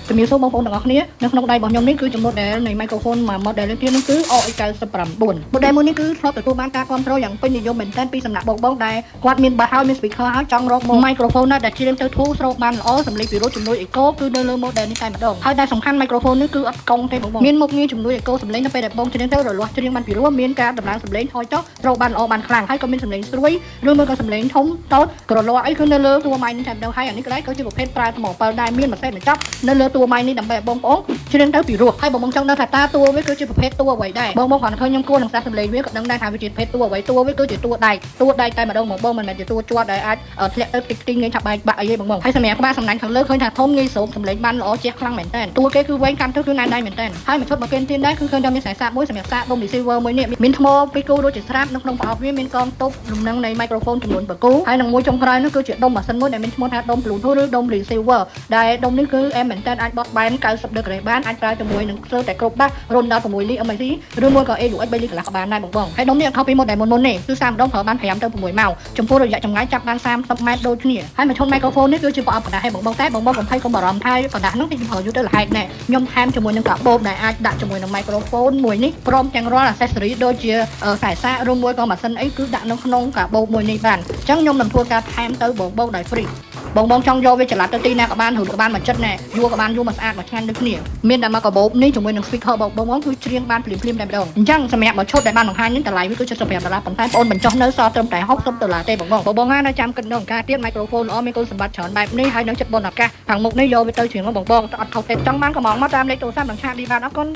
ជំរាបសួរបងប្អូនទាំងអស់គ្នានៅក្នុងដៃរបស់ខ្ញុំនេះគឺជា model នៃ microphone មួយ model នេះទៀតនោះគឺ RX99 model មួយនេះគឺធ្លាប់ទទួលបានការគាំទ្រយ៉ាងពេញនិយមមែនទែនពីសំណាក់បងបងដែលគាត់មានបាសហើយមាន speaker ហើយចង់រក microphone ណាដែលច្រៀងទៅធូរស្រូបបានល្អសំឡេងពីរោះជំនួយ echo គឺនៅលើ model នេះតែម្ដងហើយដែលសំខាន់ microphone នេះគឺអត់កង់ទេបងបងមានមុខងារជំនួយ echo សំឡេងនៅពេលដែលបងច្រៀងទៅរលាស់ច្រៀងបានពីរោះមានការដំឡើងសំឡេងថយចុះស្រូបបានល្អបានខ្លាំងហើយក៏មានសំឡេងស្រួយឬមួយក៏សំឡេងធំតូចក្រលាស់អីគឺនៅលើតួ mic នេះតែម្ដងហើយអានេះក៏ដែរក៏ជាប្រភេទប្រើថ្ម7ដែរមានមួយសេតមួយចប់នៅលើតួ mic នេះដើម្បីឲ្យបងប្អូនច្រៀងទៅពីរោះហើយបងបងចង់ដឹងថាតើតួវាគឺជាប្រភេទតួអ្វីដែរបងបងគ្រាន់តែឃើញខ្ញុំគួរនឹងស្ដាប់សំឡេងវាក៏ដឹងដែរថាវាជាប្រភេទតួអ្វីតួវាគឺជាតួដែកតួដែកតែម្ដងបងបងមិនមែនជាតួជាប់ដែលអាចធ្លាក់ទៅតិចទីងាយឆាប់បែកបាក់អីទេបងបងហើយសម្រាប់ក្បាលសំណាញ់ខាងលើឃើញថាធំងាយស្រូបសំឡេងបានល្អជះខ្លាំងមែនតើតួគេគឺវែងកាន់ទៅគឺណែនដៃមែនតើហើយមួយឈុតមកគេទៀនដែរគឺឃើញថាមានខ្សែសាកមួយសម្រាប់សាកដុំ receiver មួយនេះមានថ្មពីរគូដូចជាស្រាប់នៅក្នុងប្រអប់វាមានកងទប់លំនឹងនៃ microphone ចំនួន7គូហើយនឹងមួយចុងក្រោយនោះគឺជាដុំម៉ាស៊ីនមួយដែលមានឈ្មោះថាដុំ Bluetooth ឬដុំ receiver ដែលដុំនេះគឺអែមមែនតើអាចបត់បែន90 degree បានអាចប្រើជាមួយនឹងស្ទើរតែគ្រប់បាសរំដល់6លី MIC ឬមួយក៏ AUX 3លីកន្លះក៏បានដែរបងបងហើយដុំនេះអត់ខុសពី model មុនមុនទេគឺសាកម្ដងប្រើបាន5ទៅ6ម៉ោងចំពោះរយៈចម្ងាយចាប់បាន30ម៉ែត្រដូចគ្នាហើយមួយឈុត microphone នេះគឺជាប្រអប់ក្រដាសឲ្យបងបងតែបងបងកុំភ័យកុំបារម្ភថាក្រដាសនោះគឺខ្ញុំប្រើយូរទៅលហែកណែខ្ញុំថែមជាមួយនឹងកាបូបដែលអាចដាក់ជាមួយនឹង microphone មួយនេះព្រមទាំងរាល់ accessory ដូចជាខ្សែសាកឬមួយក៏ម៉ាស៊ីនអីគឺដាក់នៅក្នុងកាបូបមួយនេះបានអញ្ចឹងខ្ញុំនឹងធ្វើការថែមទៅបងបងដោយ free បងបងចង់យកវាចល័តទៅទីណាក៏បានឬក៏បានមកចិត្តណែយួរក៏បានយួរមកស្អាតមកឆ្ងាញ់ដូចគ្នាមានតែមកកាបូបនេះជាមួយនឹង speaker បងបងបងគឺច្រៀងបានភ្លាមភ្លាមតែម្ដងអញ្ចឹងសម្រាប់មួយឈុតដែលបានបង្ហាញនេះតម្លៃវាគឺ75ដុល្លារប៉ុន្តែបងអូនបញ្ចុះនៅសល់ត្រឹមតែ60ដុល្លារទេបងបងបងបងណាចាំគិតដល់ការទៀត microphone ល្អមានគុណសម្បត្តិច្រើនបែបនេះហើយនឹងចិត្តបនឱកាសខាងមុខនេះយកវាទៅច្រៀងបងបងអត់ខុសទេចង់បានក៏មកតាមលេខទូរស័ព្ទនិង chat នេះបានអរគុណ។